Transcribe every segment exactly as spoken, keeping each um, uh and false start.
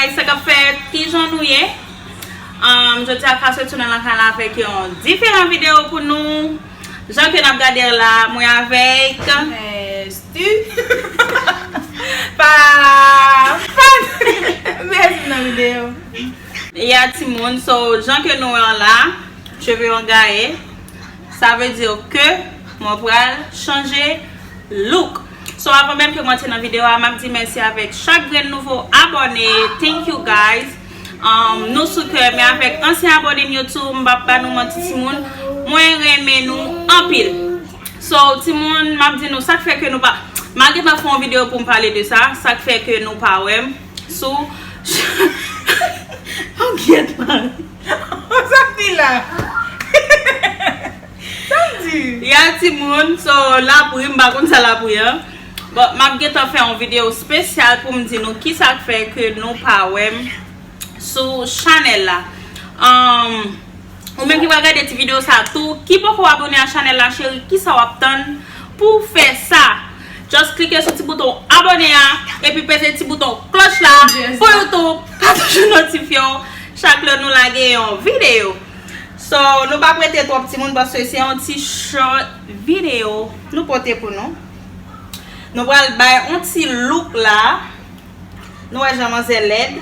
Hey, sa k ap fèt? Kijan nou ye? Um, jodi a Castle tounen lakay la avèk yon diferan videyo pou nou. Jan ke n ap gade la, mwen avèk Stu. Pa, pa, mèsi nan videyo. Ya timoun, so jan ke nou wè la, cheve yo gaye. Sa vle di ke mwen pral chanje look. So, avan menm ke m antre nan videyo a, m ap di mèsi avèk chak grenn nouvo abòne. Thank you, guys. Um, nou sou kè, men avèk ansyen abòne m yo tou, m p ap ba nou manti, timoun. Mwen renmen nou anpil. So, timoun, m ap di nou, sa k fè ke nou pa, m a gentan fè yon videyo pou m pale de sa, sa k fè ke nou pa wè m sou, oh, gyèt la. Sa k di la? Sa m di? Ya timoun, so, lapli, m pa konn sa lapli an. Bon, m ap gentan fè yon videyo espesyal pou m di nou kisa k fè ke nou pa wè m sou chanèl la. Um, ou menm ki pral gade ti videyo sa tou, ki poko abòne a chanèl la, cheri, kisa w ap tann pou w fè sa? Just klike sou ti bouton abòne a, epi peze ti bouton klòch la pou YouTube ka toujou notifye w chak lè nou lage yon videyo. So, nou p ap rete twòp timoun paske se yon ti short videyo nou pote pou nou. Nou pral bay yon ti look la. Nou wè jan manzè lèd.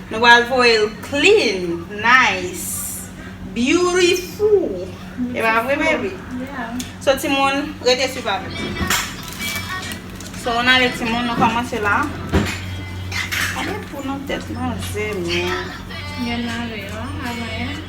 Nou pral voye l clean, nice, beautiful. E pa vre, baby? Yeah. So, timoun, rete swiv avè m. So, ann ale, timoun, nou kòmanse la. Gade pou nan tèt manzè, men. Gen ale, wi, avan, hein?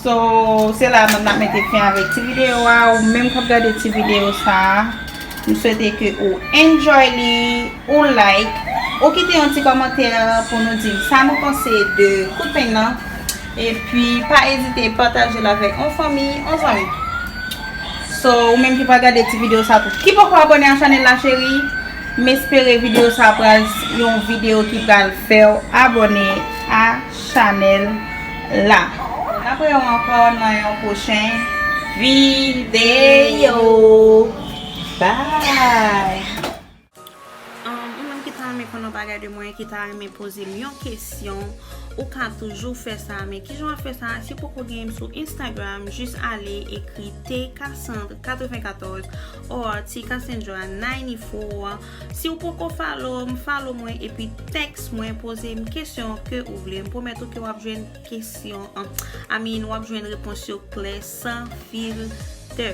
So, se la menm n ap mete fen avèk ti videyo a. Ou menm k ap gade ti videyo sa a, m swete ke ou enjoy li, ou like, ou kite yon ti kòmantè pou nou di m sa nou panse de kout peny nan. Epi, pa ezite pataje l avèk yon fanmi, yon zanmi. So, ou menm ki pral gade ti videyo sa tou, ki poko abòne a chanèl la, cheri, m espere videyo sa pral s- yon videyo ki pral fè w abòne a chanèl la. N ap wè w ankò nan yon pwochen videyo. Bye! Um, ou menm ki ta renmen konn yon bagay de mwen, ki ta renmen poze m yon kesyon, ou ka toujou fè sa. Men kijan w ap fè sa? Si w poko genyen m sou Instagram, jis ale ekri T Cassandre quatre-vingt-quatorze or T Cassandra ninety-four. Si w poko follow m, follow mwen epi text mwen, poze m kesyon ke ou vle. M pwomèt ou ke w ap jwenn kesyon, an, I mean, w ap jwenn repons yo klè, san filtè.